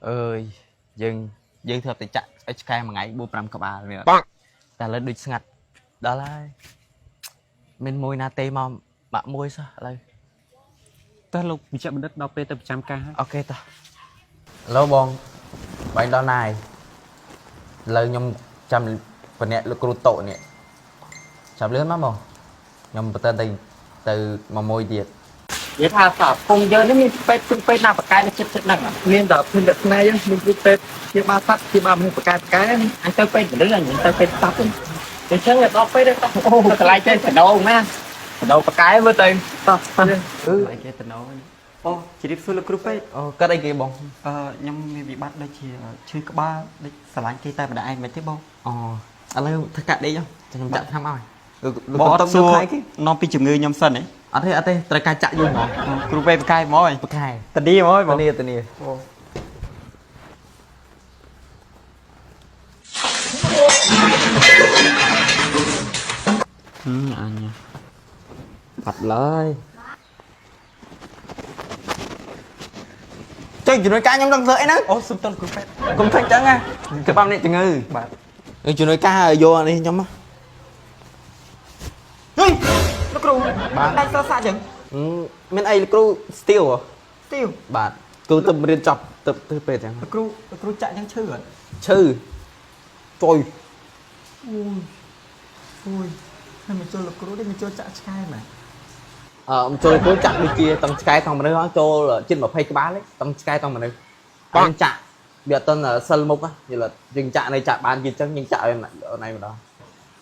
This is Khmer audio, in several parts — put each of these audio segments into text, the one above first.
អើយយើងយើងធ្លាប់តែចាក់ឲ្យឆ្កែមួយថ្ងៃ4 5ក្បាលមានអត់តែឥឡូវដូចស្ងាត់ដល់ហើយមានមួយណាទេមកបាក់មួយសោះឥឡូវ តើលោកវិជ្ជបណ្ឌិតដល់ពេលទៅប្រចាំការហើយ អូខេតោះឥឡូវបងបាញ់ដល់ណាយឥឡូវខ្ញុំចាំបអ្នកលោកគ្រូតោនេះចាំលឿនមកបងខ្ញុំបន្តទៅទៅមកមួយទៀត និយាយថាសាពងយើងនេះមានពេទ្យពេទ្យណាបកកែនៅចិត្តចិត្តហ្នឹង មានតែភូមិតែផ្នែកមានគ្រូពេទ្យជាបាលសត្វជាបាលមនុស្សបកែបកែ អញទៅពេទ្យមនុស្សអញមិនទៅពេទ្យសត្វទេ អញ្ចឹងដល់ពេទ្យទៅ អូកន្លែងចេះដងណាដងបកកែមើលទៅ តោះ អីគេតំណងអូជម្រាបសួរលោកគ្រូពេទ្យ អូកាត់អីគេបង អឺខ្ញុំមានវិបត្តិដូចជាឈឺក្បាលដូចស្រឡាញ់គេតែម្នាក់ឯងមិនទេបង អូឥឡូវធ្វើកាត់ដេកចាំខ្ញុំចាក់ថ្នាំឲ្យលោក បងអ តុ ត់សួរ ខែគេ នាំពីជំងឺខ្ញុំសិនហ៎ អត់ទេអត់ទេត្រូវការចាក់យូរហ្មង គ្រូពេទ្យបកកែហ្មង បកខែ តាឌីហ្មងបង តានីតានី អញបាត់ឡើយ ចេញជំនួយការខ្ញុំដឹងធ្វើអីហ្នឹង អូសុំតន់គ្រូពេទ្យ កុំធ្វើអញ្ចឹងណាក្បាលនេះជំងឺ បាទ ជំនួយការយកអានេះខ្ញុំមក ហេលោកគ្រូ បាទ ដាច់សរសាក់ចឹង មានអីលោកគ្រូ steal ហ៎ ស្ទីវ បាទគ្រូទៅរៀនចប់ទៅធ្វើពេទ្យអញ្ចឹង លោកគ្រូលោកគ្រូចាក់ចឹងឈឺអត់ ឈឺចុយ អូយអូយហើយមកចូលលោកគ្រូនេះមកចូលចាក់ឆ្កែមែន អឺចូលគ្រូចាក់ដូចជាតង់ឆ្កែតង់មនុស្សហ្នឹងចូលជិត20ក្បាលទេតង់ឆ្កែតង់មនុស្សបាញ់ចាក់វាអត់ទាន់សិលមុខយល់យើងចាក់នៅចាក់បានយឺតអញ្ចឹងយើងចាក់ឲ្យណៃម្ដង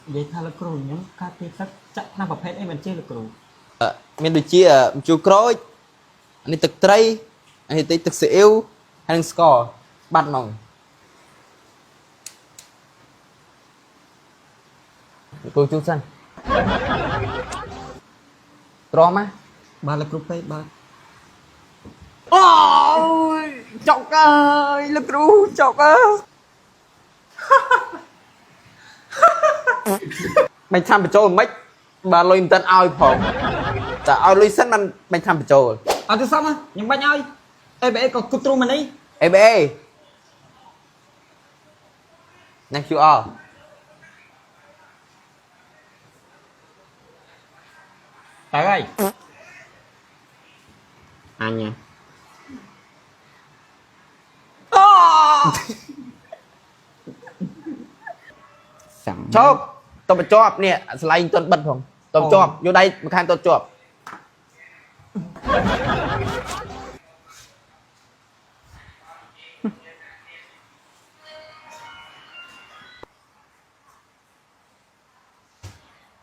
និយាយថាលោកគ្រូខ្ញុំកាលពីទឹកចាក់ថ្នាំប្រភេទអីមិនចេះលោកគ្រូ មានដូចជាម្ជូរក្រូចអានេះទឹកត្រីអានេះទឹកស៊ីអ៊ីវហើយនឹងស្ករបាត់ហ្មងគ្រូជូតសិនទ្រាំណា បាទលោកគ្រូពេទ្យបាទ អូយចុកអើយលោកគ្រូចុកអើយមិនថាបញ្ចូលមិនបាទលុយមិនទាន់ឲ្យផងតែឲ្យលុយសិនបានមិនថាបញ្ចូល អត់ទៅសមខ្ញុំបាញ់ឲ្យ ABA ក៏គប់ទ្រូងមកនេះ ABA នេះ QR ទៅហើយអញអូសាំ ឈប់តបជាប់នេះស្លែងទាន់បិទផងតបជាប់យកដៃម្ខាងតបជាប់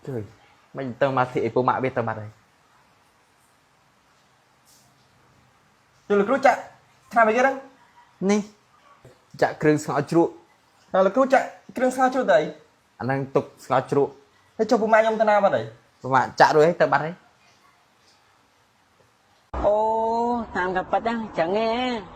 ជួយមិនទៅមកទីអីពូម៉ាក់វាទៅបាត់ហើយ ជួយលោកគ្រូចាក់ថ្នាំអីគេហ្នឹង នេះចាក់គ្រឿងស្ងោរជ្រក់ ហើយលោកគ្រូចាក់គ្រឿងស្ងោរជ្រក់ទៅអី អាហ្នឹងទុកស្ងោរជ្រក់ ហើយចុះពុកម៉ែខ្ញុំទៅណាបាត់អី ពូម៉ាក់ចាក់រួចហើយទៅបាត់ហើយ អូតាមក៏ប៉ិតហ្នឹងចឹងឯង